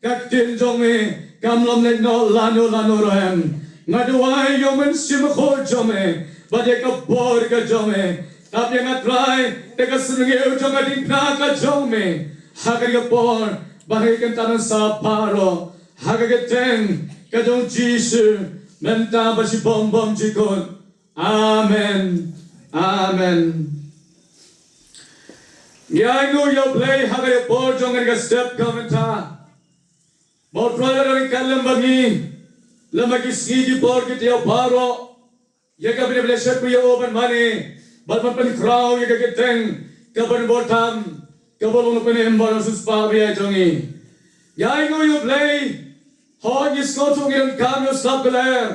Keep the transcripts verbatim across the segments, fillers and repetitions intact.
Ka ktien jong me kam lum leit noh lano lano ruh em. Nga duwai ïa u Mynsiem Bakhuid jong me bad ïa ka bor ka jong me. Tap ïa nga Trai da ka sngi jong ka diengphna ka jong me ha kane ka por bad ha kane ka kynta sa baroh ha ka kyrteng ka jong u Jisu mynta bad shibun bun jingkut. Amen. Amen. Ngi ainguh ïa U Blei ha ka por jong kane ka step ka mynta. Ba U Trai u la don ryngkat lem bad ngi lem ha ki sngi ki por ki taïew baroh. Ïa ka bynta ba la shakri ïa u ban mane bad ban pynkhraw ïa ka kyrteng kaba bor tam kaba long na pynïaid bad na sienspah ba ïa jong ngi. Ngi ainguh ïa U Blei. Hooid ngi sngewthuh ngi donkam ïa u slap ka lyer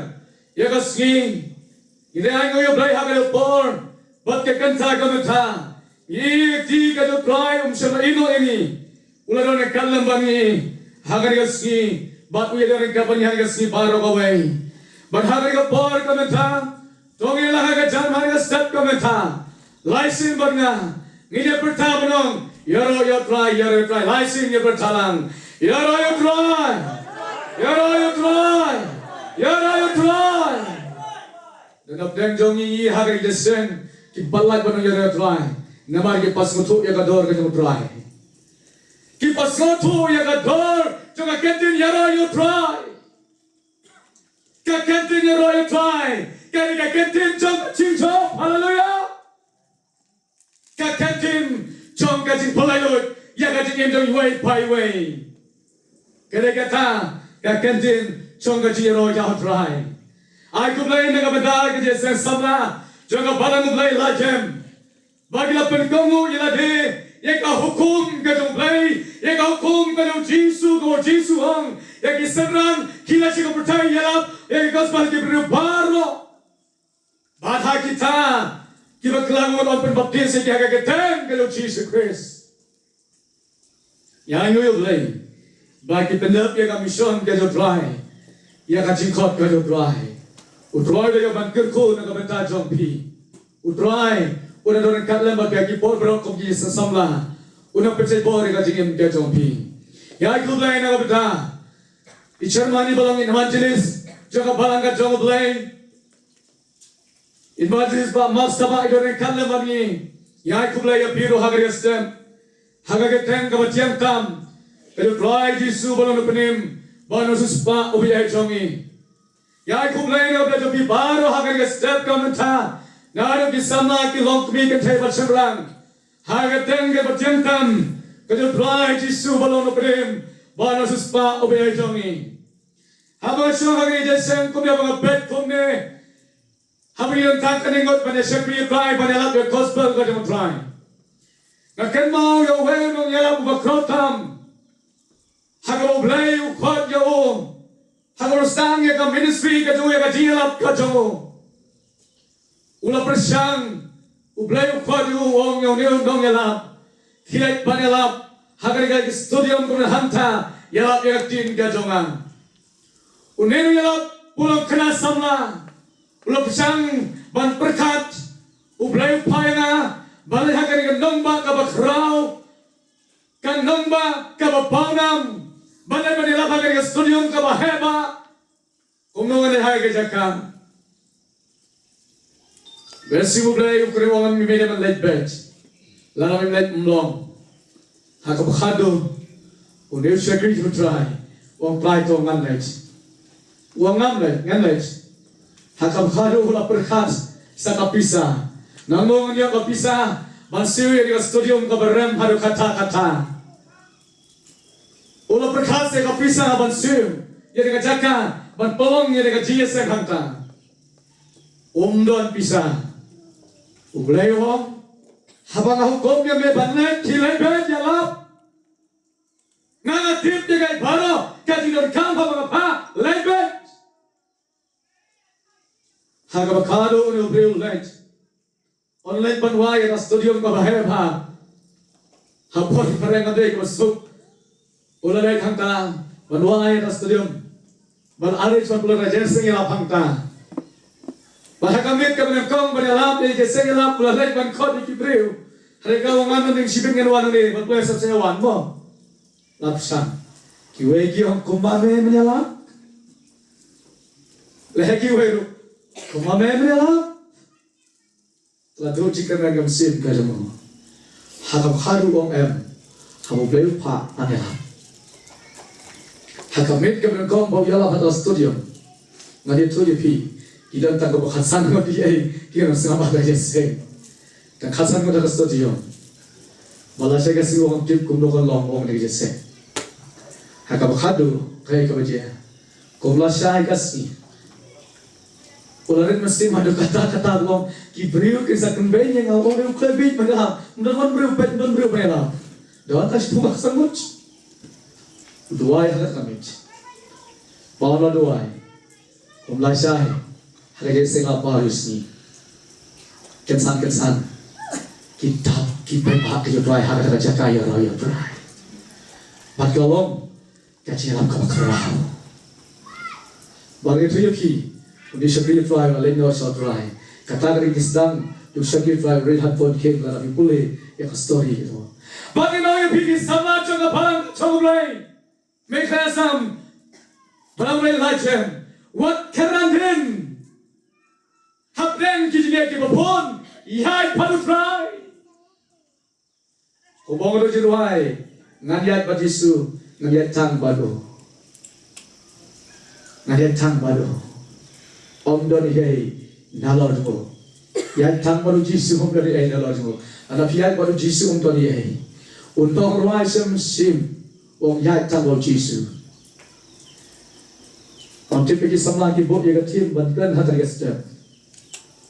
ïa ka sngi. Ngi dei ainguh ïa U Blei ha ka por bad ka kynta ka mynta. Ngi ïohi ka jong U Trai um shym la ïehnoh ïa ngi. U la don ryngkat lem bad ngi ha kane ka sngi bad u ïa don ryngkat bad ngi ha kane ka sngi baroh kawei. Bad ha kane ka por ka mynta to ngi la ha ka jan ha kane ka step ka mynta. Lai sien bad nga ngin ïa pyrta ban ong ïaroh ïa U Trai, ïaroh ïa U Trai. Lai sien ïa pyrta lang ïaroh ïa U Trai. Ïaroh ïa U Trai. Ïaroh ïa U Trai. Da na pdeng jong ngi ha ka ïing ki seng ki palat ban ïaroh ïa U Trai. Namar ki pa sngewthuh ïa ka dor ka jong U Trai. Ki pa sngewthuh ïa ka dor jong ka ktien ïaroh ïa U Trai. Ka ktien ïaroh ïa U Trai ka dei ka ktien jong ka jingjop. Haleluya. Ka ktien jong ka jingpynlait lut ïa ka jingim jong iwei pa iwei. Ka dei kata ka ktien jong ka jingïaroh ïa U Trai. Ai khublei na ka bynta ka jingïaseng samla jong ka balang U Blei la jem. Ba ki la pynkohnguh ïa lade ïa ka hukum ka jong U Blei, ïa ka hukum ka jong U Jisu, ka U Jisu u ong ïa ki synran ki la shu pyrthei ïalap ïa ka gospel ki briew baroh. Bad ha kita kiba khlem wan pynbaptis ïa ki ha ka kyrteng ka jong U Jisu Khrist. Ïa ngi ïa U Blei ba ki pyndep ïa ka mission ka jong U Trai, ïa ka jingkhot ka jong U Trai. U Trai u dei ban kyrkhu na ka bynta jong phi. U Trai u dei ban don ryngkat lem bad phi ha ki por baroh kum ki samla. U dei ban pynshai bor ïa ka jingim ka jong phi. Ïa ngi ïa U Blei na ka bynta i chairman i ba long evangelist jong ka balang ka jong U Blei. Evangelist Bah Mark Sabah i don ryngkat lem bad ngi. Ïa ngi ïa khublei ïa phi ruh ha ka step, ha ka kyrteng kaba tyngeh tam ka jong U Trai Jisu ba long na pdeng bad na sienspah uba ïeit jong ngi. Ïa ngi ïa khublei ïa U Blei jong phi baroh ha ka step ka mynta. Naduh ki samla, ki longkmie, kynthei bad shynrang, ha ka kyrteng kaba tyngeh tam ka jong U Trai Jisu ba long na pdeng bad na sienspah uba ïeit jong ngi. Haba nga shong ha kane ka jingïaseng kumne, haba nga peit kumne, haba ngi don tang kane ka ngut ban ïa shakri ïa U Trai, ban ïalap ïa ka gospel ka jong U Trai, nga kynmaw ïa uwei u nongïalap uba khraw tam, ha kaba U Blei u khot ïa u, ha kaba u sdang ïa ka ministry ka jong u, ïa ka jingïalap ka jong u. U la pyrshang, U Blei u khot ïa u, u ong ïa une u nongïalap, khie leit ban ïalap ha kane ka stadium kumne, hangta ïalap ïa ka ktien ka jong nga. Une u nongïalap u la khynnah samla, u la pyrshang ban pyrkhat, U Blei u phah ïa nga ban leit ha kane ka nongbah kaba khraw, ka nongbah kaba pawnam, ban leit ban ïalap ha kane ka stadium kaba heh bha. Kumno ngan leit ha ka jaka? Bad shu U Blei u kren, u ong, me dei ban leit beit. Lada mem leit ym long. Ha kaba khatduh une u shakri jong U Trai u ong, Trai, to ngan leit. U ong, ngam leit, ngan leit. Ha kaba khatduh u la pyrkhat sa ka pisa. Nangno ngan ïoh ka pisa ban siew ïa ka stadium kaba rem haduh katta katta? U la pyrkhat sa ka pisa ban siew ïa ka jaka ban pynlong ïa ka jingïaseng hangta. Um don pisa. U Blei u ong, haba nga hukum ïa me ban leit, khie leit beit ïalap. Nga, nga tip ïa kaei baroh ka jingdonkam, haba nga phah, leit beit. Ha kaba khatduh une u briew u leit. Un leit ban wai ïa ka stadium kaba heh bha. Ha por phareng ka dei kaba suk u la leit hangta ban wai ïa ka stadium, ban arrange ban pynlong ïa ka jingïaseng ïalap hangta. Bad ha ka miet kaba nyngkong ban ïalap ïa ka jingïaseng ïalap, u la leit ban khot ïa ki briew. Hynrei ka ong, ngan wan, ngan ïeng shibit, ngan wan hangne, bad pule sa sha wan mo. La pyrshang. Kiwei ki ong, kumba me men ïalap. Lehse kiwei ruh, kumba me men ïalap. La duh jingkyrmen ka mynsiem ka jong u. Ha kaba khadduh u ong em. Haba U Blei u phah ngan ïalap. Ha ka miet kaba nyngkong ba u ïalap ha ka stadium, ngan ïathuh ïa phi, ki don tang kaba khatsan ngut ïa ki, ki nang sngap ha ka jingïaseng. Tang khatsan ngut ha ka stadium. Ba lashai ka sngi u ong tip kumno kan long, u ong ïa ka jingïaseng. Ha kaba khadduh, kaei kaba jia? Kum lashai ka sngi, u la rit mynsiem haduh katta katta, u ong, ki briew kin sa kynbeiñ ïa nga, u ong, u khlem beiñ ban ïalap. Ym don wan briew peit, ym don briew ban ïalap. Don tang shiphew ngut. U duwai ha ka miet. Ba u la duwai, kum lashai, ha ka jingïaseng la baroh sngi. Kynsan kynsan ki dap, ki paidbah ki ïa U Trai ha kata ka jaka ïa roi ïa U Trai. Bad ka long ka jingïalap kaba khraw. Ba ngi ïathuh ïa phi, une u shakri U Trai u la leit noh sha U Trai. Kata ka dei ka sdang jong u shakri U Trai u Reinhard Bonnke, lada phi pule ïa ka story ïa u. Ba ngi ïathuh ïa phi ki samla jong ka balang jong U Blei. Mei Khlem, balang Blei Laitjin, wat kyrpad hapdeng ki jingeh kiba bun, ïaid bad U Trai. Kumba ong u jingduwai, ngan ïaid bad Jisu, ngan ïaid tang bad u. Ngan ïaid tang bad u. Ym don ei ei nalor jong u. Ïaid tang bad u Jisu, ym don ei ei nalor jong u. Lada phi ïaid bad u Jisu ym don ei ei. U nongrwai shem shem, u ong ïaid tang bad u Jisu. Ngan tip ïa ki samla ki buh ïa ka theme ban kren ha kane ka step.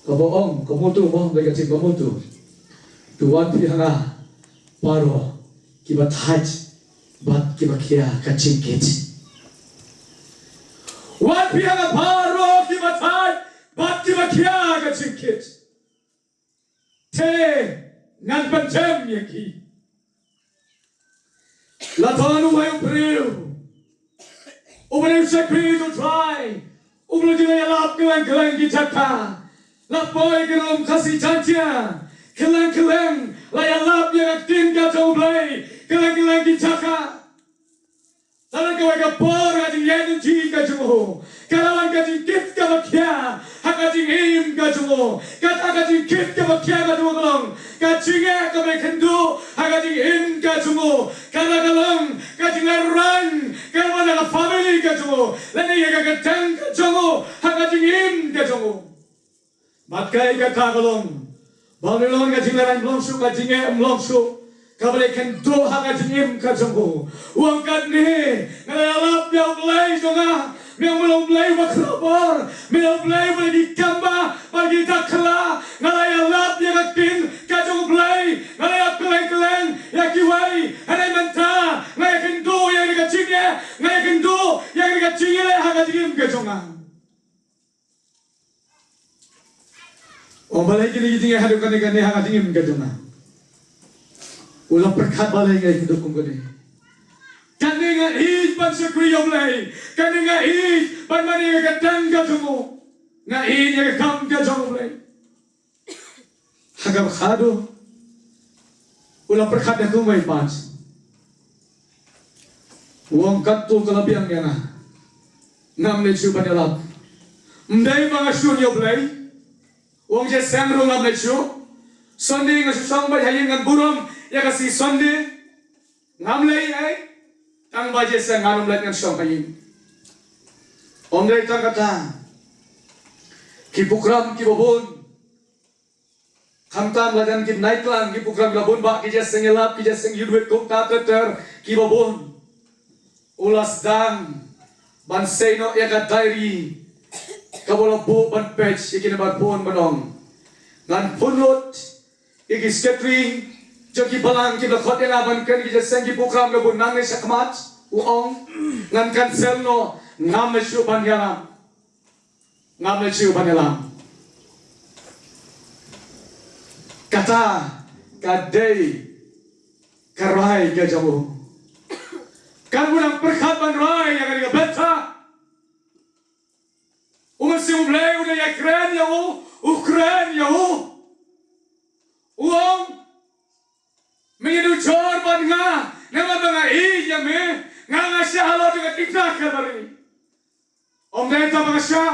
Kaba ong, ka motto, mo, kane ka theme ka motto. To wan phi ha nga baroh kiba thait bad kiba khia ka jingkit. Wan phi ha nga baroh kiba thait bad kiba khia ka jingkit. Te ngan pyndem ïa ki. La don uwei u briew, u briew shakri U Trai, u briew u la ïalap kylleng kylleng ki jaka. La poi ki rum Khasi Jaiñtia, kylleng kylleng la ïalap ïa ka ktien ka jong U Blei kylleng kylleng ki jaka. Lada kawei ka por ka jingïaid lynti ka jong u, ka la wan ka jingkit kaba khia ha ka jingim ka jong u. Kata ka jingkit kaba khia ka jong u ka long ka jingeh kaba ïakynduh ha ka jingim ka jong u. Kata ka long ka jingïaid rang kaba wan ha ka family ka jong u, lane ïa ka kyrteng ka jong u ha ka jingim ka jong u. Bad kaei kata ka long? Ba u la long ka jingïaid rang, ym long shuh ka jingeh, ym long shuh kaba la ïakynduh ha ka jingim ka jong u. U ong katne, nga la ïalap ïa U Blei jong nga. Me long U Blei uba khraw bor, me long U Blei uba la ki kamba bad ki dakhla. Nga la ïalap ïa ka ktien ka jong U Blei, nga la ïalap kylleng kylleng ïa kiwei. Hynrei mynta nga ïakynduh ïa kane ka jingeh, nga ïakynduh ïa kane ka jingeh ha ka jingim ka jong nga. Ong balei kine ki jingeh haduh kane kane ha ka jingim ka jong nga. U la pyrkhat balei nga ïakynduh kum kane. Kane nga ïeit ban shakri ïa U Blei. Kane nga ïeit ban mane ïa ka kyrteng ka jong u. Nga ïeit ïa ka kam ka jong U Blei. Ha kaba khadduh u la pyrkhat da kumwei pat. U ong katto ka la biang ïa nga. Ngam leit shuh ban ïalap. Ym dei ba nga shun ïa U Blei. U ong jingïaseng ruh ngam leit shuh. Sunday nga shu shong beit ha ïing ngan burom ïa ka sngi Sunday. Ngam leh ei ei. Tang ba jingïaseng ngan ym leit, ngan shong ha ïing. Ym dei tang kata. Ki program kiba bun. Khamtam la jan ki bnai klang ki program kiba bun, ba ki jingïaseng ïalap, ki jingïaseng ïuhduid kumta ter ter kiba bun. U la sdang ban sei noh ïa ka diary kaba u la buh ban peit ïa kine ba bun ban ong. Ngan pynlut ïa ki secretary jong ki balang kiba la khot ïa nga ban kren ki jingïaseng ki program kiba bun nangne shakhmat, u ong. Ngan cancel noh, ngam leit shuh ban ïalap. Ngam leit shuh ban ïalap. Kata ka dei ka rai ka jong u. Katba u dang pyrkhat ban rai ïa kane ka bynta, u Mynsiem U Blei u dang ïakren ïa u, u kren ïa u. U ong, me ïa dujor bad nga namar ba nga ïeit ïa me. Nga nga shah halor jong ka diengphna Kalbari. Ym dei tang ba nga shah.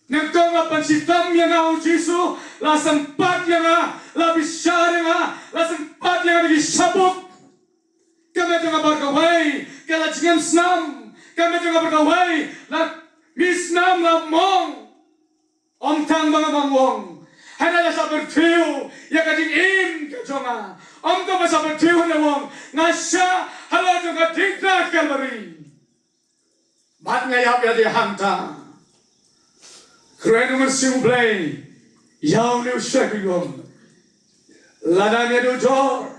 Nyngkong la pynshitom ïa nga u Jisu, la sympat ïa nga, la bishar ïa nga, la sympat ïa nga da ki shabuk. Ka met jong nga baroh kawei ka la jngemsnam. Ka met jong nga baroh kawei la mih snam, la mong. Ym tang ba nga bang wong, hynrei la shah pyrthew ïa ka jingim ka jong nga. Ym tang ba shah pyrthew, hynrei wong nga shah halor jong ka diengphna Kalbari. Bad nga ïap ïa lade hangta. Kren u Mynsiem U Blei ïa une u shakri wong. Lada me dujor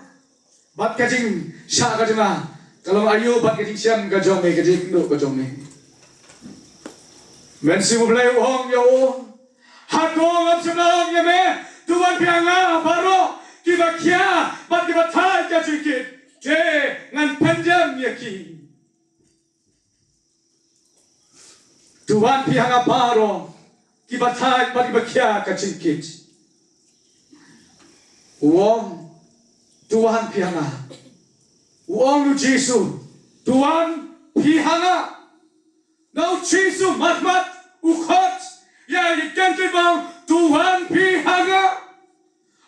bad ka jingshah ka jong nga ka long aïu bad ka jingshem ka jong me, ka jingkynduh ka jong me? Mynsiem U Blei u ong ïa u, hato ngam shym la ong ïa me, to wan phi ha nga baroh kiba khia bad kiba thait ka jingkit, te ngan pynjem ïa ki. To wan phi ha nga baroh kiba thait bad kiba khia ka jingkit. U ong, to wan phi ha nga. U ong u Jisu, to wan phi ha nga. Na u Jisu mat mat u khot ïa i kynti bang, to wan phi ha nga.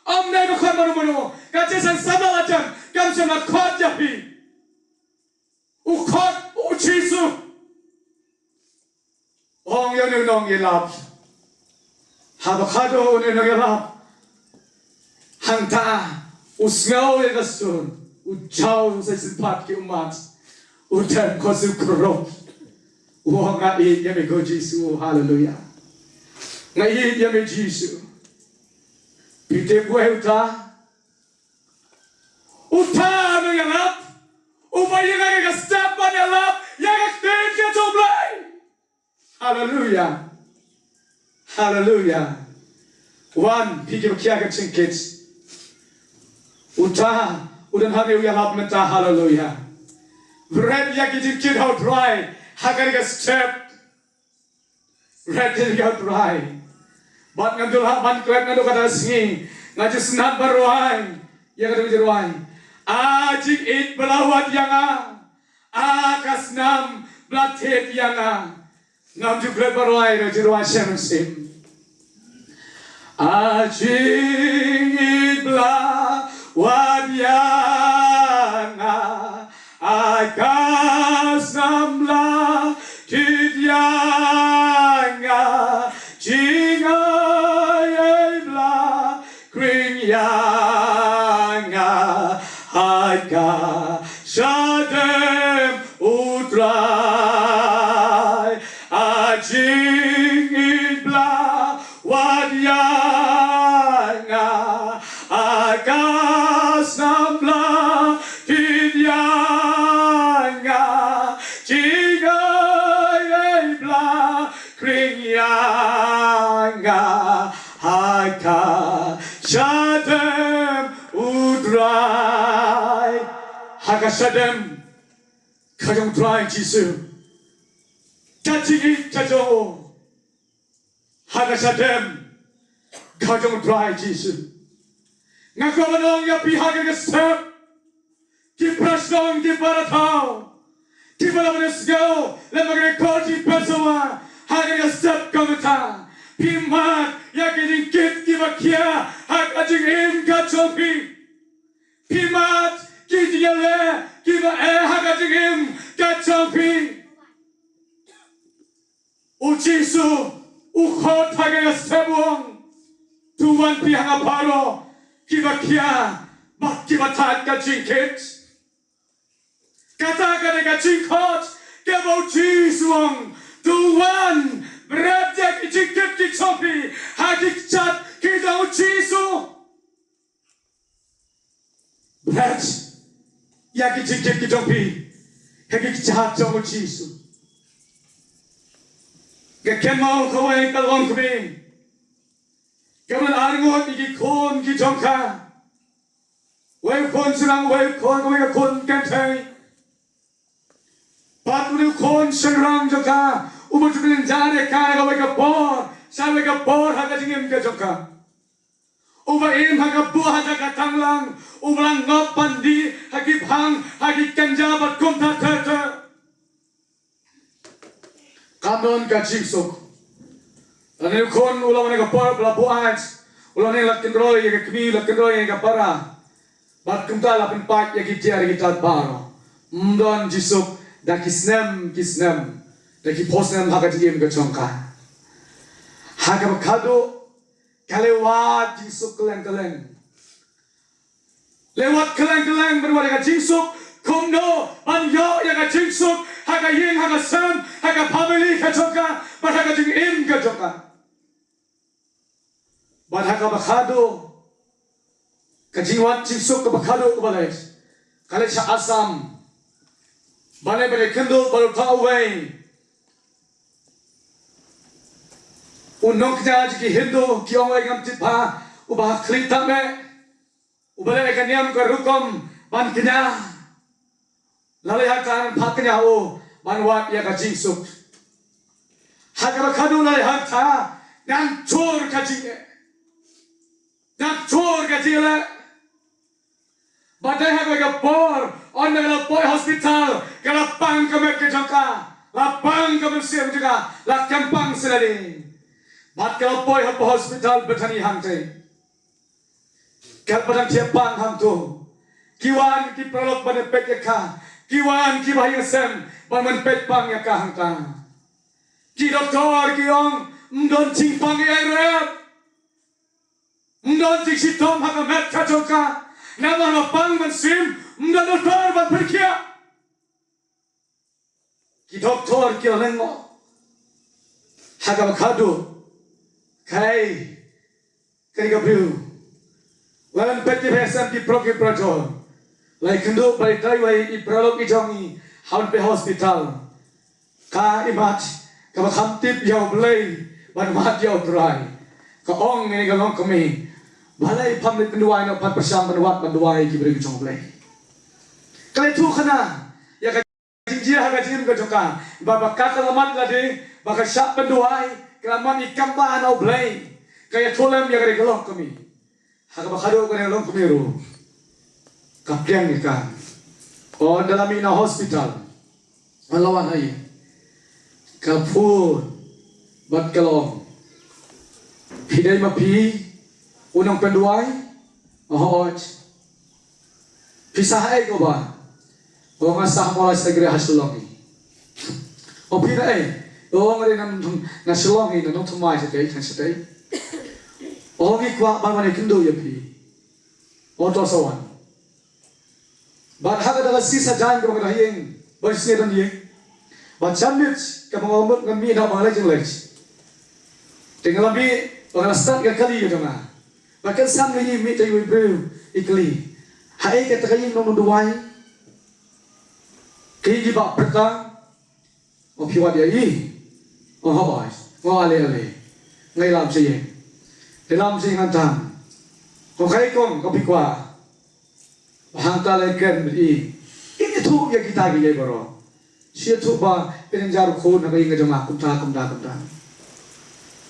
Ym dei ba khot mano mano, ka jingïaseng samla la jan, kam shym la khot ïa phi. U khot u Jisu. Ong ïa une u nongïalap. Haba khadduh une u nongïalap, hangta u sngew ïa ka sur, u jaw sa shisien pat ki ummat, u dem ko su krup. U ong, nga ïeit ïa me ko Jisu, haleluya. Nga ïeit ïa me Jisu. Phi tip uei uta? Uta u nongïalap uba ïeng ha ka step ban ïalap ïa ka ktien ka jong U Blei. Haleluya. Haleluya. Wan phi kiba khia ka jingkit. Uta u don hangne u ïalap mynta, haleluya. Bret ïa ki jingkit ha U Trai ha kane ka step. Bret ïa U Trai. Bad ngam ju lah ban klet naduh kata ka sngi, nga ju sngap ban rwai ïa kata ka jingrwai. A jingïeit ba la wad ïa nga, a ka snam ba la thied ïa nga. Ngam ju klet ban rwai, nga ju rwai shem shem. A jingïeit ba la wad ïa nga, a ka snam ba la thied ïa nga, jingaiei ba la khring ïa nga, ha ka shadem U Trai. A jingïeit ba la wad ïa nga, a ka snam ba la thied ïa nga, jingaiei ba la khring ïa nga, ha ka shadem U Trai. Ha ka shadem ka jong U Trai Jisu, ka jingïeit ka jong u. Ha ka shadem ka jong U Trai Jisu. Nga kwah ban ong ïa phi ha kane ka step, ki para shnong, ki para thaw, kiba la wan sngew lem bad kane ka khot jingpynsawa ha kane ka step ka mynta. Phi mad ïa ki jingkit kiba khia ha ka jingim ka jong phi. Phi mad ki jingïaleh kiba eh ha ka jingim ka jong phi. U Jisu u khot ha kane ka step, u ong, to wan phi ha nga baroh kiba khia bad kiba thait ka jingkit. Kata ka dei ka jingkhot kaba u Jisu u ong, to wan, bret ïa ki jingkit ki jong phi ha ki kjat ki jong u Jisu. Bret ïa ki jingkit ki jong phi ha ki kjat jong u Jisu. Nga kynmaw kawei ka longkmie kaban arngut ïa ki khun ki jong ka. Wei u khun shynrang, wei u khun, wei ka khun kynthei. Bad une u khun shynrang jong ka uba ju kynjah ïa ka ha kawei ka por sha kawei ka por ha ka jingim ka jong ka. Uba im ha ka buh ha ka tanglang, uba la ngop ban dih ha ki bhang, ha ki kynja bad kumta ter ter. Kam don ka jingsuk. Lane u khun u la wan ha ka por ba la buaid, u la wan lad kynroi ïa ka kmie, lad kynroi ïa ka para. Bad kumta la pynpait ïa ki tiar ïa ki tad baroh. Ym don jingsuk da ki snem ki snem, da ki phew snem ha ka jingim ka jong ka. Ha kaba khadduh ka la wad jingsuk kylleng kylleng. La wad kylleng kylleng ban wad ïa ka jingsuk, kumno ban ïoh ïa ka jingsuk ha ka ïing ha ka sem, ha ka family ka jong ka, bad ha ka jingim ka jong ka. Bad ha kaba khadduh, ka jingwad jingsuk kaba khadduh kaba leit, ka leit sha Assam. Balei, balei kynduh ba la ïoh uwei u nongkñia jong ki Hindu, ki ong uei, ngam tip bha, uba ha khlieh tang eh, uba leh ka niam ka rukom ban kñia. La leit hangta ban phah kñia ha u ban wad ïa ka jingsuk. Ha kaba khadduh la leit hangta, nang jur ka jingeh, nang jur ka jingleh. Bad dei ha kawei ka por, ynda ka la poi hospital, ka la pang ka met ka jong ka, la pang ka mynsiem jong ka, la kynpang sha lade. Bad ka la poi ha hospital Bethany hangtei. Katba dang thiah pang hangto, ki wan ki paralok ban peit ïa ka, ki wan kiba ha ïing ha sem ban peit pang ïa ka hangta. Ki doktor ki ong, ym don jingpang ei ei ruh. Ym don jingshitom ha ka met ka jong ka. Namar la pang mynsiem, ym don doktor ban pynkhiah. Ki doktor ki la lyngngoh. Ha kaba khadduh, kaei kane ka briew? La wan peit ki phew sem ki paralok ki parajor. La ïakynduh bad ïa kiwei i paralok i jong ngi ha ban poi hospital. Ka imat kaba kham tip ïa U Blei ban wad ïa U Trai. Ka ong ïa kane ka longkmie, balei pham leit pynduwai noh, pham pyrshang ban wad ban duwai ïa ki briew ki jong U Blei? Ka la ïathuh khana ïa ka jingjia ha ka jingim ka jong ka, ba, ba ka la mad lade, ba ka shah pynduwai, ka la mad ïa ka kam ba na U Blei. Ka ïathuh lem ïa kane ka longkmie. Ha kaba khadduh kane ka longkmie ruh, ka pdiang ïa ka. Ynda la mih na hospital, ynda la wan ha ïing, ka phone bad ka la ong, phi dei ma phi u nongpynduwai? Hooid. Phi sah haei ko Bah? Ko nga sah Mawlai Sagre ha Shillong hi. O phi na ei? O nga dei na, na Shillong hi, na Nongthymmai shatei, tang shatei. O ngi kwah ban wan ïakynduh ïa phi. O to sa wan. Bad ha kata ka sngi sajan kaba nga dang ha ïing, ba shisien don ïing. Bad janmiet kaba nga mut ngan mih na ba nga leit jingleit. Te nga la mih, ba nga la stad ka kali ka jong nga. Ba kan sam ngi mih te iwei briew i kylli, haei kata ka ïing nongduwai? Ka ïing ki bah pyrta. Ong phi wad ïa i? Ong hooid. Ong ale ale. Nga ïalam sha ïing. Ïalam sha ïing ngan tam. Ong kaei kong, ko phi kwah? Hangta la kren bad i. Kin ïathuh ïa kita kiei baroh. Shi ïathuh ba pynjar u khun ha ka ïing ka jong nga kumta kumta kumta.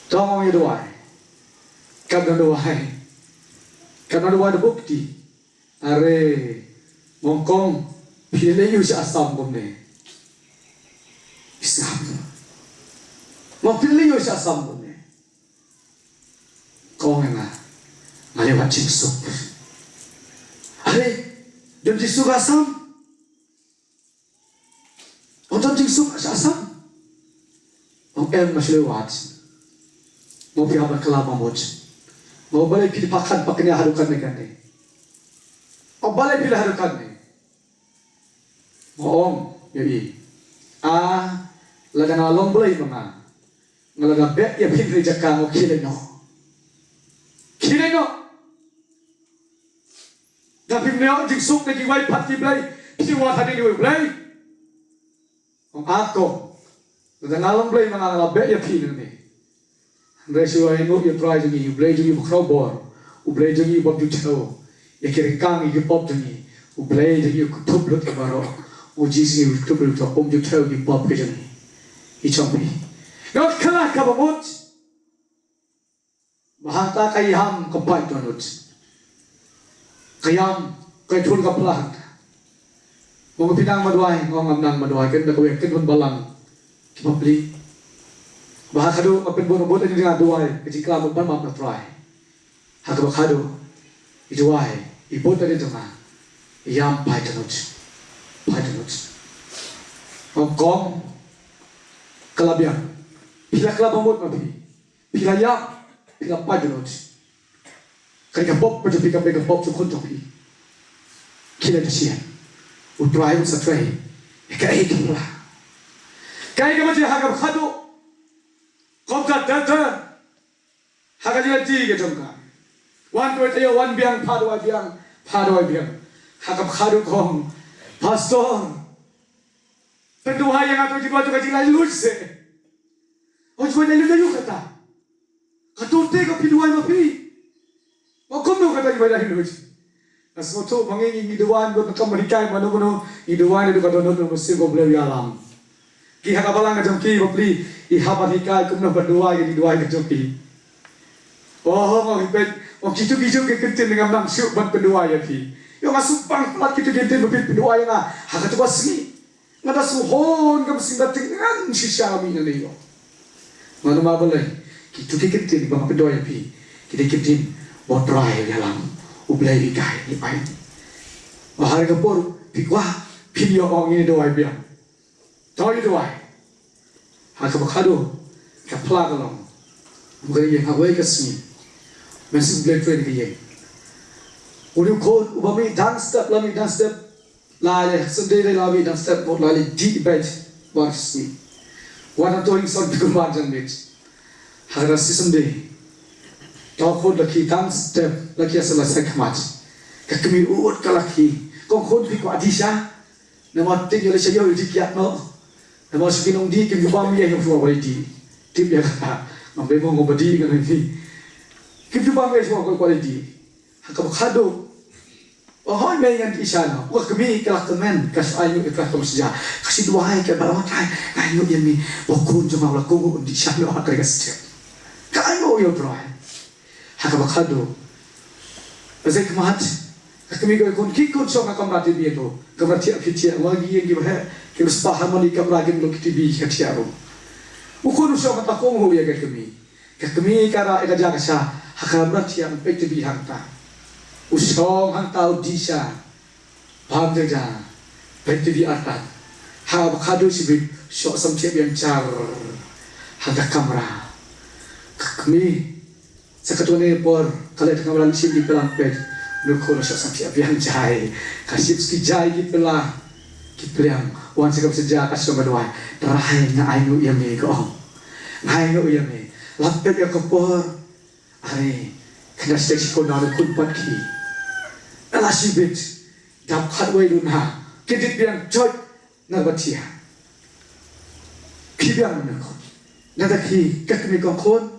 To ngin ïa duwai. Kam don duwai. Kam don duwai da bukti. Are, mong kong, phi leit ïa u sha Assam kumne? Islam. Mo phi leit ïa u sha Assam kumne? Kong nga, nga leit wad jingsuk. Are, don jingsuk Assam? Ong don jingsuk sha Assam? Ong em, nga shu leit wad. Mo phi hap ban kylla ba mut. Mo balei phi pyrkhat ba kane haduh katne katne? Ong balei phi leh haduh katne? Mo ong ïa i. A, lada nga long Blei ma nga, nga la beh ïa phi na jaka, mo khie leit noh. Khie leit noh. Da phim ïoh jingsuk na kiwei pat ki blei, phi wad hadien iwei u Blei? Ong a ko, lada nga long Blei ma nga, nga la beh ïa phi nangne. Hynrei shuwa ïa u Trai jong ngi, U Blei jong ngi uba khraw bor, U Blei jong ngi uba ju thew ïa ki ryngkang ïa ki pop jong ngi, U Blei jong ngi u kyntup lut ïa baroh, U Jisu u kyntup lut, um ju thew ïa ki pop ki jong ngi. I jong phi. Nga kylla kaba mut. Ba hangta ka ïam ka pait dohnud. Ka ïam ka ïathun ka phla hangta. Mo nga pynang ma duwai, mo ngam nang ma duwai, kynda kawei kynhun balang ki bapli. Ba ha khadduh nga pynbun bun ïa nga duwai, ka jingklam ban map na Trai. Ha kaba khadduh i duwai i bun ïa nga, i ïam pait dohnud. Pait dohnud. Ong kong ka la biang. Phi la klam bamut ma phi. Phi la ïap, phi la pait dohnud. Ka dei ka pop ka jong phi, ka dei ka pop jong khun jong phi. Khie leit sha shnong. U Trai un sa trei. Kaei ka pla. Kaei kaba jia ha kaba khadduh. Kong ka ter ter. Ha ka jingïaid ka jong ka. Wan duwai taïew, wan biang, phah duwai biang, phah duwai biang. Ha kaba khadduh kong. Pastor. Pynduwai ïa nga, to jingduwai to ka jinglaitluid seh. Ong jingduwai laitluid ïa u kata. Kato te ka phi duwai ma phi. Ba kumno kata jingduwai laitluid. Nga sngewthuh ba ngi ngi duwai bad ka kam hikai mano mano, ngi duwai naduh ka dohnud na mynsiem ba U Blei u ïalam. Ki ha ka balang ka jong ki bapli, i hap ban hikai kumno ban duwai ka jingduwai ka jong ki. Oh, nga peit, oh, kitu kitu ki kyntien ngam nang shuh ban pynduwai ïa phi. Ïoh nga shu pang palat kitu ki kyntien ba phi pynduwai ïa nga ha katu ka sngi. Nga da shu hon ka mynsiem da tyngan shisha ka mih nangne ïoh. Nga namar balei? Kitu ki kyntien ba nga pynduwai ïa phi, ki dei ki kyntien ba U Trai u ïalam, U Blei u hikai ïa phi. Ba ha ka por phi kwah phin ïoh, ong ïa duwai biang. To ïa duwai. Ha kaba khadduh ka pla ka long, u ka ïeng ha kawei ka sngi. Mynsiem U Blei u trei ha ka ïing. U dei u khun uba mih dang step, la mih dang step. La ïa Sunday la mih dang step, la ïa dih beit bar sngi. Wan hangto ïing sor phi kumba jan miet. Ha ka sngi Sunday. To khun la khie dang step, la khie sa la sa khmat. Ka kmie u ot ka la khie. Kong khun phi kwah dih sha? Namar tip ïa lei sha ïoh ïa dih kiad noh. Namar shu ki nongdih kim ju bam ïa ïoh shuwa kwah dih. Tip ïa kata. Ngam dei mo ngam ba dih ngan dih. Kim ju bam ïa shuwa kwah dih. Ha kaba khadduh. Oh hoi mei ngan dih sha noh. Ka kmie ka la kmen, ka shu ainguh ïa ka, ka shu duwai, ka ba la, Trai, nga ainguh ïa me. Ba khun jong nga u la kohnguh un dih sha noh ha kane ka step. Ka ainguh ïa U Trai. Ha kaba khadduh. Ba zai khmat. Ka kmie ka ong, khun, khie khun shong ha kamra TV to. Kamra thiah phi thiah, wa ki ïeng ki ba heh. Ki ba spah harmony kamra, kim long ki TV ka thiah ruh. U khun u shong hangta kohnguh ïa ka kmie. Ka kmie ka rah ïa ka ja ka sha ha kamra thiah, peit TV hangta. U shong hangta u dih sha. Bam ja ja. Peit TV artat. Ha ba khadduh shibit, shoh samthiah biang jar ha ka kamra. Ka kmie sa katto katne por ka leit ha kamra leit shim ki pla peit. U khun u shoh samthiah biang jai. Ka shim ki jai ki pla ki pliang. Wan sha ka bynta ja ka shong ka duwai. Trai nga ainguh ïa me, ka ong. Nga ainguh ïa me. La peit ïa ka por. Are, kynda stek shi khun, nang khun pat ki. Ela shibit, dap khatwei duna, ki dip biang joit na ba thiah. Phi biang na khun. Na da ki, ka kmie kong khun.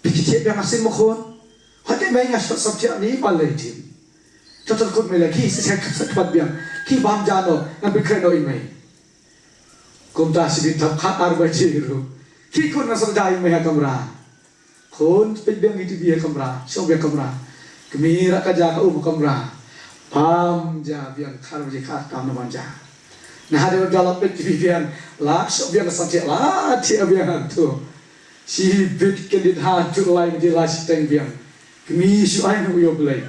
Phi ki thiah biang arsien mo khun. Hot ïa mei nga sot sot thiah ni ba lei tim. Tot tot khun mei la ki, sa sa ka sat pat biang. Ki bam ja noh, ngan pynkhreh noh ïa mei. Kumta shibit dap khat ar baje ruh. Ki khun ngan sot da ïa mei ha kamra. Khun, peit biang ïa TV ha kamra, shong biang kamra. Kmie rah ka ja ka um ha kamra. Bam ja biang khat baje khat tam na bam ja. Na hadien ba la peit TV biang, la shong biang ka samthiah, la thiah biang hangto. Shibit kyndit haduh lai baje la shiteng biang. Kmie shu ainguh ïa U Blei.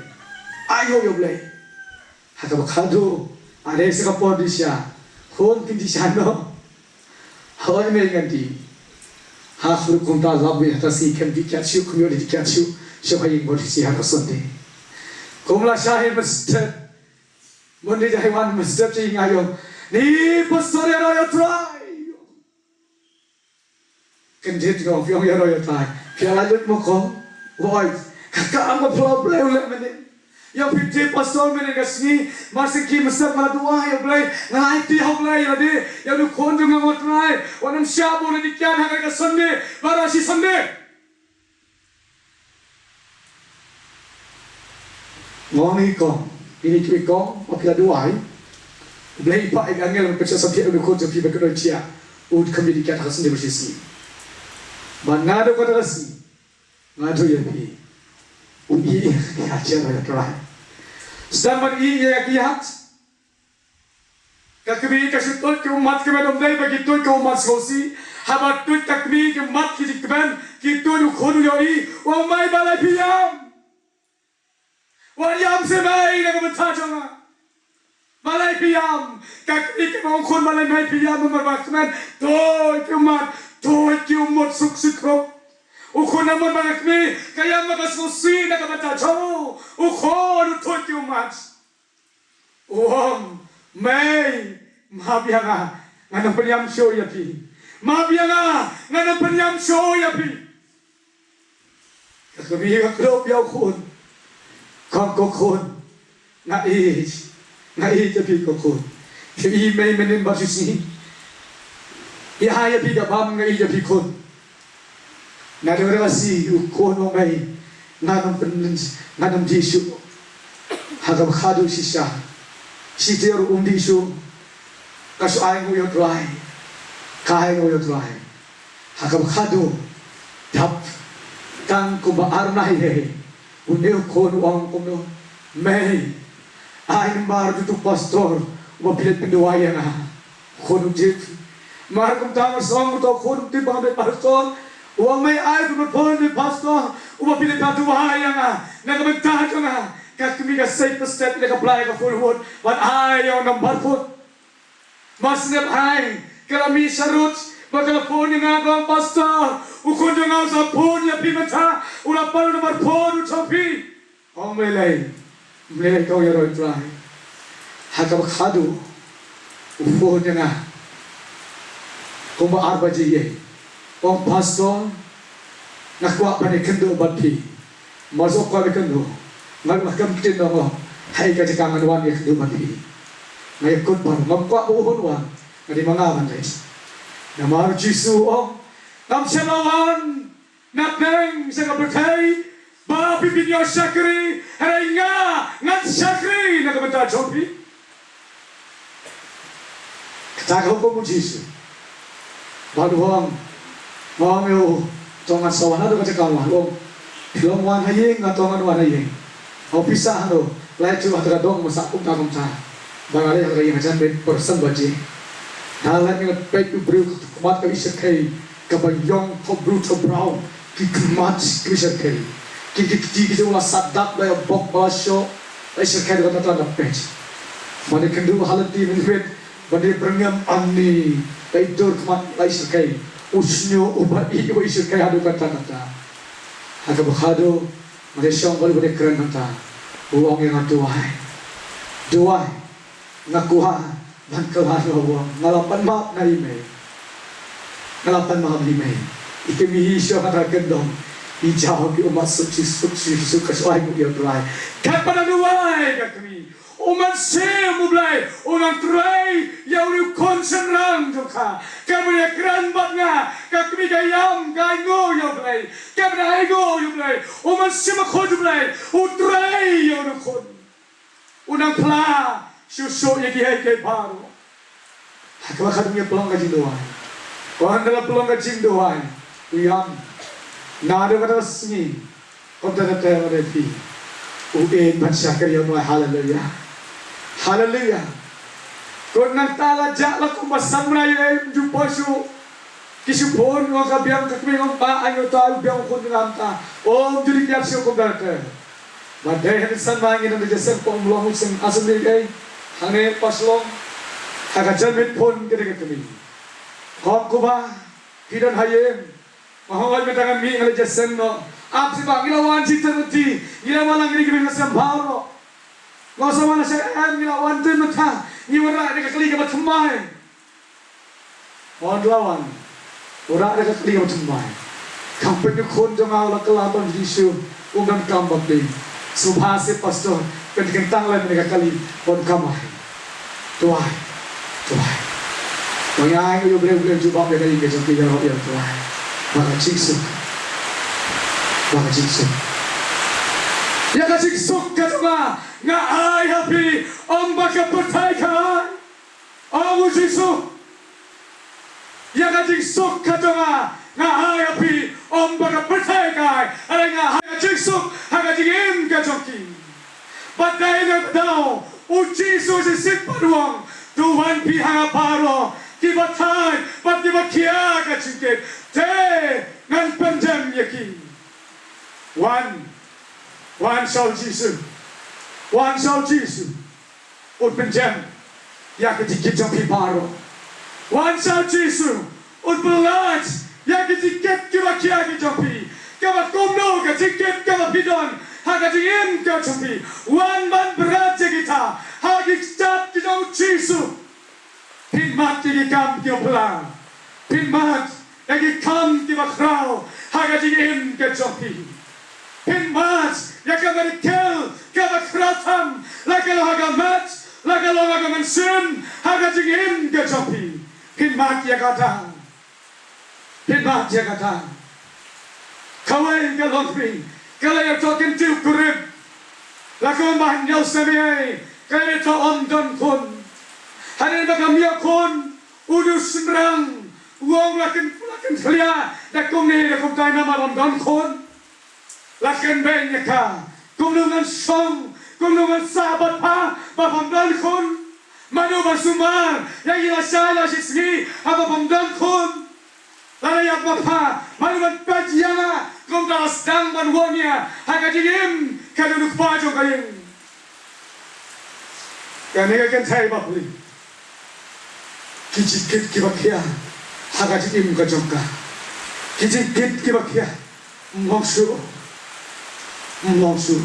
Ainguh ïa U Blei. Ha kaba khadduh, are sa ka por dih sha. Khun kin dih sha noh. Hoi mei ngan dih. Ha khun kumta lap wi ha ka sngi khlem dih kiad shuh, khlem ïoh dih kiad shuh. Shuh ha ïing bad shisha ha ka Sunday. Kum la shah hi mynstep. Mynta jai wan mynstep sha ïing, nga ong, ni pastor ïaroh ïa U Trai. Kyndit nga ong, phi ong ïaroh ïa U Trai. Phi ïa lait lut mo kong. Woi. Ka kam ka phyllaw Blei u leh mynnin. Ïa phi te pastor mynnin ka sngi. Mar shu khie mynstep nga la duwai ïa U Blei. Nga la aiti ha U Blei ïa lade. Ïa u khun jong nga mo Trai. Wat nym shah bun ïa ki kiad ha ka Sunday. Baroh shi Sunday. Nga ong ïa kong, ïa ki kong, ba phi la duwai. U Blei u phah ïa ka angel ban pynshah samthiah ïa u khun jong phi ba ka dei thiah. Un kham ïa dih kiad ha ka Sunday ba shisngi. Bad naduh kata ka sngi, Nga ïathuh ïa phi. U ïeit ïa ka jingïaid ïa U Trai. Sdang ban ïeit ïa ka ïat. Ka kmie ka shu tuid ki ummat, ka mut ym dei ba ki tuid ki ummat sngewsih. Haba tuid ka kmie ki mat ki jingkmen, ki tuid u khun u ïohi. U ong mei, balei phi ïam? Wat ïam seh mei na ka bynta jong nga. Balei phi ïam? Ka kmie ka ong khun, balei mei phi ïam namar ba kmen? Tuid ki ummat, tuid ki ummat suk suk khop. U khun namar ba ka kmie ka ïam ba ka sngewsih na ka bynta jong u. U khun u tuid ki ummat. U ong, mei, map ïa nga, ngan ym pynïam shuh ïa phi. Map ïa nga, ngan ym pynïam shuh ïa phi. Ka kmie ka kdew ïa u khun. Ka ong, ko khun, nga ïeit, nga ïeit ïa phi ko khun. Phi ïeit mei mynnin bad shisngi. Ïa ha ïa phi ka bam, nga ïeit ïa phi khun. Naduh kata ka sngi u khun u ong mei, ngan ym pyn, ngan ym dih shuh. Ha kaba khadduh shisha, shi taïew ruh um dih shuh. Ka shu ai nguh ïa U Trai. Ka ai nguh ïa U Trai. Ha kaba khadduh, dap tang kumba ar bnai hi, une u khun u ong kumno, mei, ai nambar uto u pastor uba phi leit pynduwai ïa nga. Khun u tip. Mar kumta mar song uto u khun u tip ba nga dei pastor. U ong mei, ai u number phone u pastor uba phi leit pynduwai ïa nga na ka bynta jong nga. Ka kmie ka sei pyrshah ïa ka blai ka phone, bad ai ïa u number phone. Mar sngap ai, ka la mih sharud, bad ka la phone ïa nga, ka ong, pastor, u khun jong nga u sa phone ïa phi mynta, u la pan u number phone u jong phi. Ong, balei? Balei ka ong ïaroh ïa U Trai? Ha kaba khadduh u phone ïa nga kumba ar baje ïa. Ong, pastor, nga kwah ban ïakynduh bad phi. Mar shu kwah ban ïakynduh, nga ruh nga kam ktien, ong, ha ïa ka jaka ngan wan ïakynduh bad phi. Nga ïakut bad u, ngam kwah ba u hun wan. Nga dei ma nga ban leit. Namar U Jisu u ong, ngam shym la wan na pdeng sha ka pyrthei ba phi phin ïoh shakri, hynrei nga ngan shakri na ka bynta jong phi. Kata ka hukum U Jisu. Bad u ong, nga ong ïa u, to ngan sa wan haduh katta ka wan. U ong, phi long wan ha ïing, nga to ngan wan ha ïing. Ong, phi sah hano? Lai shuh ha kata ka dong, ma sah kumta kumta. Ba nga leit ha kata ka ïing hajan miet pyrshah baje. Nga leit nga peit u briew, ka khmat ka la shyrkhei, kaba ïong, ka briew ka brown, ki khmat ki la shyrkhei. Ki, ki, ki, ki jong u la sah dap da ïa bok ba la shoh, la shyrkhei da kata da peit. Ban ïakynduh ha lynti mynmiet, ban ïa byrngem, ani, la dur khmat la shyrkhei. U shñiuh uba ïeit uba shyrkhei haduh katta katta. Ha kaba khadduh, ban ïa shong bad u ban ïa kren hangta. U ong ïa nga, duwai. Duwai. Nga kwah ban kylla ïa u, nga la pan map na i mei. Nga la pan map na i mei. I kmie i shong ha ka kyndong. I jaw ki ummat suk shi suk shi suk, ka shu ai nguh ïa U Trai. Katba nang duwai ka kmie, U Mynsiem U Blei un nang trei ïa une u khun shynrang jong ka. Katba nang ïakren bad nga, ka kmie ka ïam, ka ai nguh ïa U Blei. Katba nang ai nguh ïa U Blei, U Mynsiem Bakhuid U Blei u trei ïa une u khun. U nang phla shuh shuh ïa kiei kiei baroh. Ha kaba khadduh ngi pynlong ka jingduwai. Wan da la pynlong ka jingduwai, u ïam. Naduh kata ka sngi, kumta te te, wan da phi, u ïeit ban shakri ïa U Blei. Haleluya. Haleluya. Ko nangta la jah la kumba san bnai, ym ju poi shuh. Ki shu phone, ong ka biang, ka kmie ong, ba, ai utai u biang u khun jong nga mynta. Ym ju dei kiad shuh kumta te. Ba dei ha kine san bnai ngi nang da jingïaseng, pom long u seng assembly dei. Hangne pa Shillong. Ha ka janmiet phone ka dei ka kmie. Ong, ko ba, phi don ha ïing? Nga hoi, mynta nga mih nga leit jingïaseng noh. Ap seh ba, ngi la wan jingtyrti, ngi la wan lang, ngi dei kiba ngi la sngewbha noh. Nga sa wan lashai, em, ngi la wan te mynta. Ngi wanrah da ka kali kaba thymmai. Wan la wan. Wanrah da ka kali kaba thymmai. Kam peit u khun jong nga u la kylla ban Jisu, um donkam baptis. Sngewbha seh pastor, pynkyntang lem ïa ka kali, wan kamai. Duwai. Duwai. Wan ïa ngi ïa U Blei, U Blei jubab ïa ka ïing ka jong phi, ïa U Blei. Ba ka jingsuk. Ba ka jingsuk. Ïa ka jingsuk ka jong nga nga ai ha phi, ym ba ka pyrthei ka ai. Ong U Jisu. ïa ka jingsuk ka jong nga, nga ai ha phi, ym ba ka pyrthei ka ai, hynrei nga ai ka jingsuk ha ka jingim ka jong ki. Bad dei na kata ka daw u Jisu u sngewsih bad u ong, to wan phi ha nga baroh kiba thait bad kiba khia ka jingkit, te ngan pynjem ïa ki. Wan, wan sha u Jisu, wan sha u Jisu. Ut pynjem ïa ka jingkit jong phi baroh. Wan sha u Jisu, ut pynlait ïa ka jingkit kiba khia ki jong phi. Kaba kumno ka jingkit kaba phi don ha ka jingim ka jong phi. Wan ban bret ïa kita ha ki kjat ki jong u Jisu. Pynmad ïa ki kam kiba phylla. Pynmad ïa ki kam kiba khraw ha ka jingim ka jong phi. Pynmad ïa ka miracle kaba khraw tam, la ka long ha ka met, la ka long ha ka mynsiem, ha ka jingim ka jong phi. Pynmad ïa kata. Pynmad ïa kata. Kawei ka long phi, ka la ïa toh kyntiew kurim. La kumba hynñiew snem ei, ka la ïa toh ym don khun. Hadien ba kam ïoh khun, u dei u shynrang, u ong la kyn, la kynkhlia da kumne da kumtai namar ym don khun. La kynbeiñ ïa ka, kumno ngan shong, kumno ngan sah bad pha ba pham don khun. Mano ba sumar ïa ngi lashai lashisngi haba pham don khun. Lada ïa pha, mano ban peit ïa nga kumta la sdang ban wan ïa ha ka jingim ka jong u kpa jong ka ïing. Kane ka kynthei bapli. Ki jingkit kiba khia ha ka jingim ka jong ka. Ki jingkit kiba khia, ym long shuh. Ym long shuh.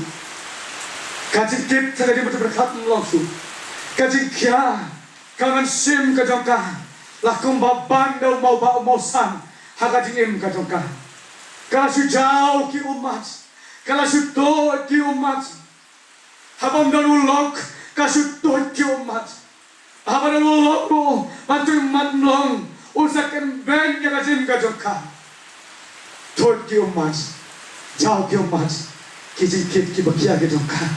Ka jingkit ha ka jingpyrkhat ym long shuh. Ka jingkhia, ka mynsiem ka jong ka la kumba ban da u mawbah u mawsan ha ka jingim ka jong ka. Ka la shu jaw ki ummat, ka la shu tuid ki ummat. Haba ym don u lok, ka shu tuid ki ummat. Haba don u lok ruh, ban tuid ummat ym long, u sa kynbeiñ ïa ka jingim ka jong ka. Tuid ki ummat, jaw ki ummat, ki jingkit kiba khia ki jong ka.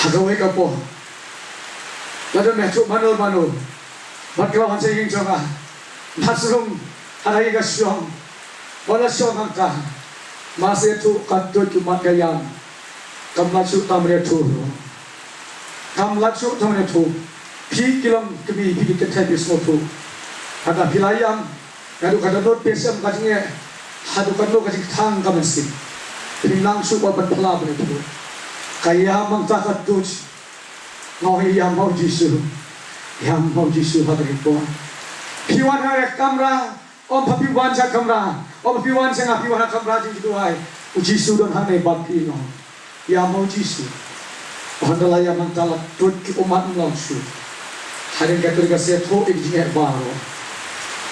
Ha kawei ka por, la don me ïathuh mano mano bad ka la wan sha ïing jong nga. Nga sngewthuh, hana ïing ka shong, ba la shong hangta. Nga sa ïathuh ka tuid ki ummat ka ïam. Kam lah shuh tang ban ïathuh ruh. Kam lah shuh tang ban ïathuh. Phi ki long kmie, phi ki kynthei, phi sngewthuh. Haba phi la ïam, naduh katno phi shem ka jingeh, haduh katno ka jingthang ka mynsiem, phim nang shuh ban phylla ban ïathuh. Ka ïam hangta ka tuid. Nga ong ïam ha u Jisu. Ïam ha u Jisu ha kane ka por. Phi wan ha ka kamra, ym pha phi wan sha kamra, ym pha phi wan sha nga, phi wan ha kamra jingduwai. U Jisu don hangne bad phi, nga ong. Ïam ha u Jisu. Hynda la ïam hangta la tuid ki ummat ym long shuh. Hadien kata ka sa ïathuh ïa ki jingeh baroh.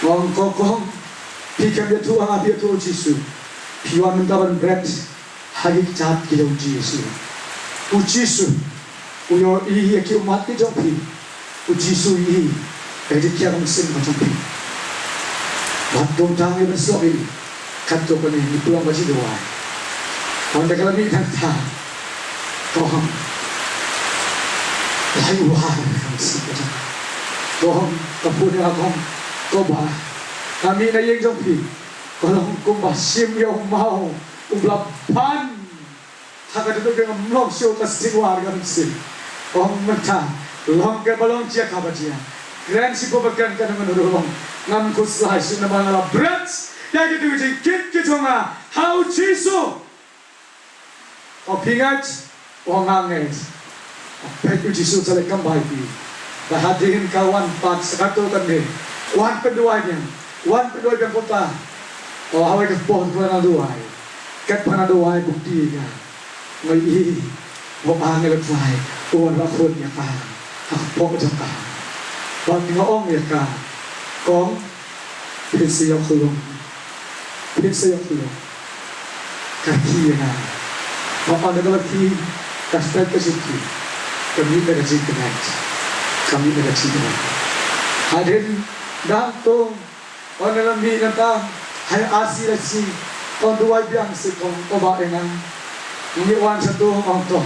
Nga ong ko kong, phi khlem ïathuh ha nga, phi ïathuh ha u Jisu. Phi wan mynta ban bret ha ki kjat ki jong u Jisu. U Jisu u ïohi ïa ki ummat ki jong phi. U Jisu u ïohi ïa ka jingkhia mynsiem ka jong phi. Bad kumta ngi ban sngewthuh ïa katto katne, ngi pynlong ka jingduwai. Hynda ka la mih tang ta, ko hang, lai war ka mynsiem ka jong nga. Ko hang, ka pud ïa nga, ko hang, ko Bah, nga mih na ïing jong phi, ka long kumba shim ïa u maw uba la ban ha ka dohnud, ngam long shuh ka sting war ka mynsiem. Ong mynta, long kaba long, jia kaba jia, kren shipor ba kren, ka dang ngan long, ngam khuslai shuh namar nga la bret ïa kito ki jingkit ki jong nga ha u Jisu. O phi ngeit, o nga ngeit. O peit, u Jisu u sa leh kam bai phi. Bad hadien ka wan pat sa katto katne, wan pynduwai biang, wan pynduwai biang kumta. O ha kawei ka por phi wan duwai, kat phi wan duwai, bukti ïa nga. Nga ïohi ba u angel u Trai u wan ba khun ïa ka ha ka kpoh jong ka. Bad nga ong ïa ka, kong, phin sa ïoh khlum. Phin sa ïoh khlum. Ka rkhie ïa nga. Nga ong ïa ka, ka rkhie, ka step ka jingkit, ka mih da ka jingknieh. Ka mih da ka jingknieh. Hadien dang tung, ong, la mih nangta ha ïing, leit sha, ong, duwai biang seh kong, o Bah, ïa nga. Ngi wan sha to, ong to,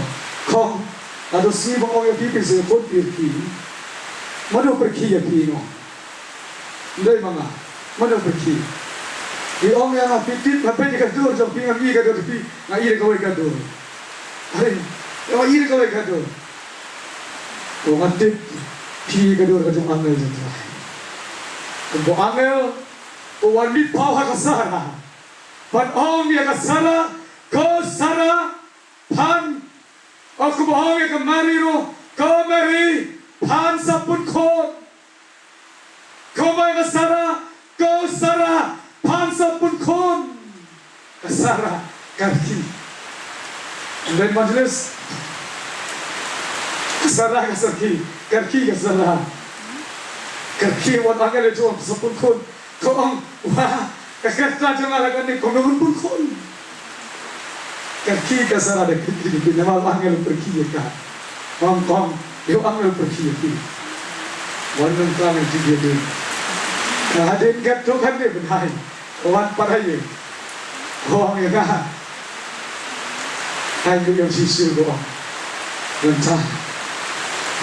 kong, naduh shi ba ong ïa phi phin sa ïoh khun, phi rkhie. Mano pyrkhie ïa phi, nga ong. Dei ma nga. Mano pyrkhi? Phi ong ïa nga phi tip nga peit ïa ka dur jong phi, ngam i ka dur phi, nga i ïa kawei ka dur. Hynrei nga i ïa kawei ka dur. Ko nga tip phi i ka dur ka jong angel jong Trai. Kumba angel u wan mih paw ha ka Sara. Ban ong ïa ka Sara, ko Sara, phan. O kumba ong ïa ka Mari ruh, ko Mari, phan sa pun khun. Kumba ong ïa ka Sara, ko Sara, phan sa pun khun. Ka Sara ka rkhie. Dei majelis. Ka Sara ka rkhie, ka rkhie ka Sara. Ka rkhie wat angel ïa u sa pun khun. Ko ong, wah, ka kyrta jong nga la kane, ko nong pun khun. Ka rkhie ka Sara da kyrkhu, namar u angel u pyrkhi ïa ka. Ong, ong, ïa u angel u pyrkhi ïa ki. Wan nang tang ïa ki ïa ki. Ka hadien katto katne bnai. Wan para ïa. Ong ïa ka. Hai ïa u Jisu ko ong. Nang tang.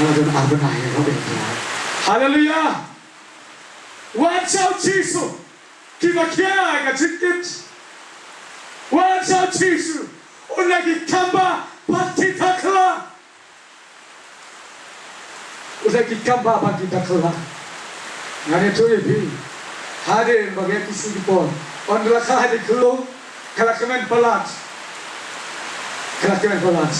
Nang don ar bnai ïa u. Haleluya. Wan sha u Jisu. Kiba khia ka jingkit. Wan sha u Jisu. U la ki kamba bad ki takla. U la ki kamba bad ki takla. Ngan ïathuh ïa phi. Hadien ba ngi ïa ki sngi ki por. Ynda la kha ha ki khyllung. Ka la kmen palat. Ka la kmen palat.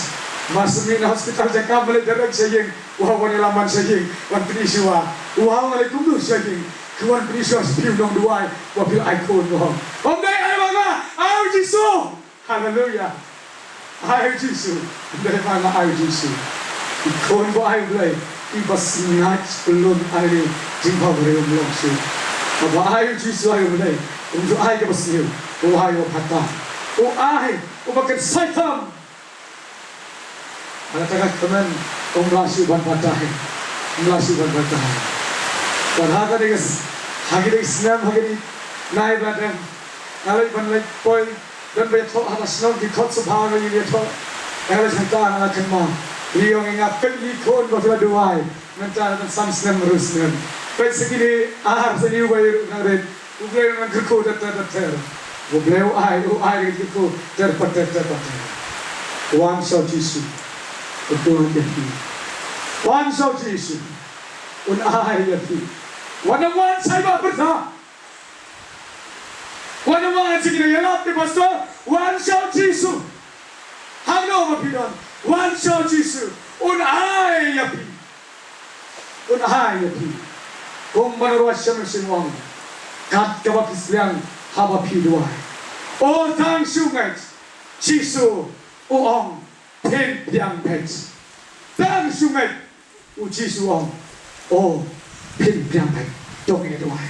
Mar shu mih na hospital jong ka, ma leit direct sha ïing. Wa wan ïalam ban sha ïing. Wan pyni shuwa. Wa wan leit kumno sha ïing. Ki wan pyni shuwa sha phi u nongduwai. Wa phi ai khun wa. Ym dei ai ma nga. Ai u Jisu. Haleluya. Ai u Jisu. Ym dei ma nga, ai u Jisu. Ki khun ba ai u Blei. Ki ba sngaid pyllun ai ni. Jingbha ba rem long shu. Ba ai u Jisu ai u Blei. Um ju ai ka ba sniew. U ai wa phata. U ai. U ba kan saitam. Hana ta ka kmen, um lah shuh ban batai. Um lah shuh ban batai. Bad ha ka dei ka s-, ha ki dei snem, ha ki dei nai ba dang. Nga leit ban leit poi, don ba ïathoh ha ka shnong ki khot sngewbha nga ïathoh. Nga leit hangta nga kynmaw. Ri ong ïa nga peit ïa ki khun ba phi la duwai. Mynta don san snem, hynriew snem. Peit sa kine ar sa kine uwei ruh nang rit. U Blei un nang kyrkhu ter ter ter ter. U Blei u ai, u ai nang kyrkhu ter ter ter ter ter. Wan sha u Jisu. Kyrkhu nang ïa phi. Wan sha u Jisu. Un ai ïa phi. Wat nang wan shai ba pyrtha. Wat nang wan sha kine ïalap te pastor. Wan sha u Jisu. Hangno ba phi don. Wan sha u Jisu. Un ai ïa phi. Un ai ïa phi. Kumba ngi ruh shem shem ong. Kat kaba phi sliang haba phi duwai. O tang shu ngeit. Jisu u ong phin pdiang beit. Tang shu ngeit. U Jisu u ong. O phin pdiang beit. To ngin duwai.